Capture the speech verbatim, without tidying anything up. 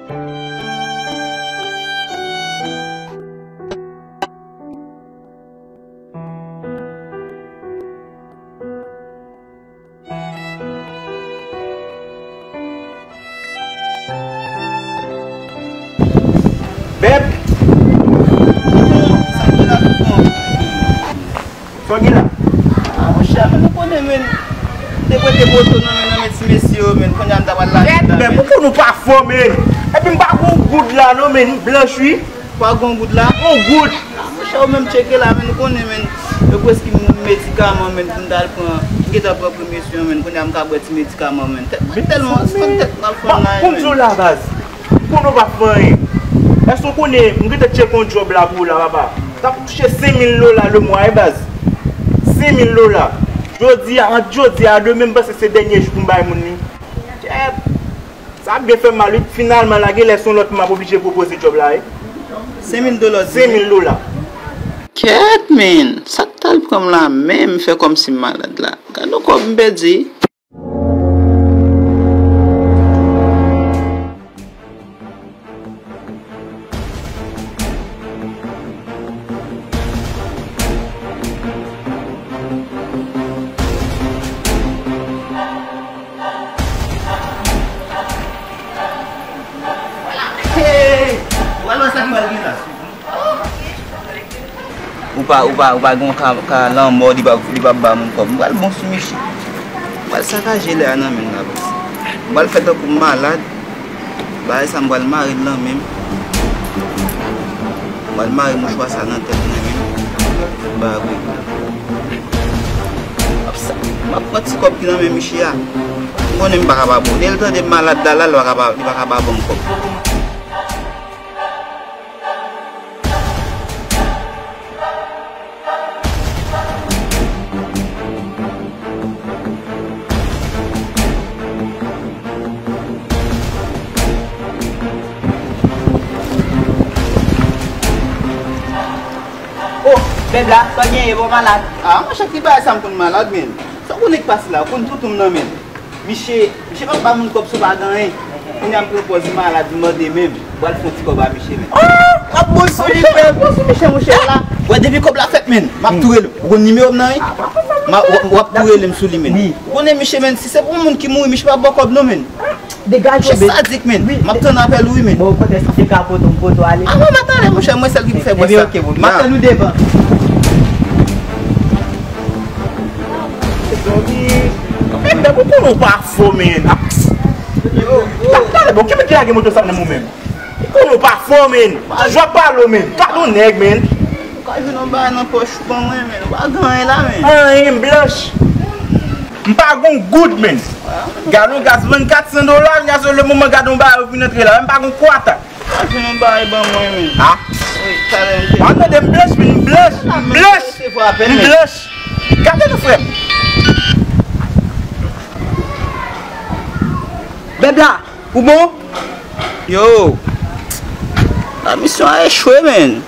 Bèb! Sa w gen la? Ah, monchè, men nou konnen, men. Te prete moto nan men, nan men ti mesye yo, men. Kounye a m ta pral lage. Bèb, men, ou konn ou pa fò, men. Epi m pa gon goud la, non, men. M blanch, wi. Pa gon goud la? Gon goud. Ah, monchè, ou menm tcheke la, men, nou konnen, men. Yo prèske ban m medikaman, men, pou m t al pran. M gentan pran premye swen, men. Kounye a m ka bwè ti medikaman, men. Tèt mwen tèlman, tèt m ap fè m la, men. Bon, m di w la, baz. M konnen w pa fè anyen. Èske w konnen, m gentan tcheke yon djòb la pou ou la, papa. T ap touche senk mil dola le mwa, wi, baz. Senk mil dola. Jodi a, ant jodi a demen, m panse se dènye jou pou m bay moun li. Kèt. Sa ap byen fè m mal, wi. Finalman, la, gen lè se yon lòt moun m ap oblije pwopoze djòb la, wi. Senk mil dola. Senk mil dola. Kèt, men. Sa k t al pran m la menm, fè kòmsi m malad la. Gad yon kòb m pèdi. Hey! Ou al wè sa k pral gen la. Ou pa, ou pa, ou pa gen yon ka, ka lanmò, li pa, li pa ba moun kòb. M pral bon sou Michi. M pral sakaje lè a nan men l la, baz. M pral fè tankou m malad. Bagay sa, m pral mare l nan men m. M pral mare mouchwa sa nan tèt mwen menm. Bagay. M ap sa, m ap pran ti kòb ki nan men Michi a. M konnen m pa ka pa bon. Lè l tande m malad la, la, li pa ka pa, li pa ka pa ban m kòb. Oh, bèb la, sa w genyen, bon malad? Ah, monchè, ki bagay sa m konn malad, men. Sa w konnen k pase la, w konn toutou m nan men. Miche, miche pa ba moun kòb sou pa gen anyen. Kounye a m pran pòz malad, m mande men m. M pral fè yon ti kòb a miche, men. Oh! W ap bon sou li, frè m. Bon sou miche, monchè, la. Wè, depi kòb la fèt, men. M ap tou rele w. Ou konn nimewo m nan, wi? M a, w, w ap tou rele m sou li, men. Ou konnen miche, men, si se pou moun ki mouri, miche pa ba w kòb, non, men. Degaje w, men. Miche sadik, men. M ap tann apèl ou, wi, men. Bon, kote si se ka foto m foto ale. Ah, bon, m a talè, monchè, mwen sèl ki pou fè bwè sa. Ebyen, ok, bon. M a tann ou devan. Mezanmi, men, men, ou konnen w pa fò, men. Talè, bon, ki moun ki lage moto sa nan men w menm? Ou konnen w pa fò, men. Jwa pale w, men. Gade yon nèg, men. Ou ka jwenn yon bagay nan pòch ou ban mwen, men. Ou pa gen anyen la, men. Anyen, m blanch. M pa gen yon goud, men. Galon gaz vann kat san dola, gaz le moman gade yon bagay vin antre la. M pa gen yon kwata. Pa jwenn yon bagay ban mwen, men. Ah. Wi, talè m te. Mwen tande m blanch, men m blanch, m blanch, m blanch. Gade nou, frè m. Bèb la, ou bon? Yo. La misyon a echwe, men.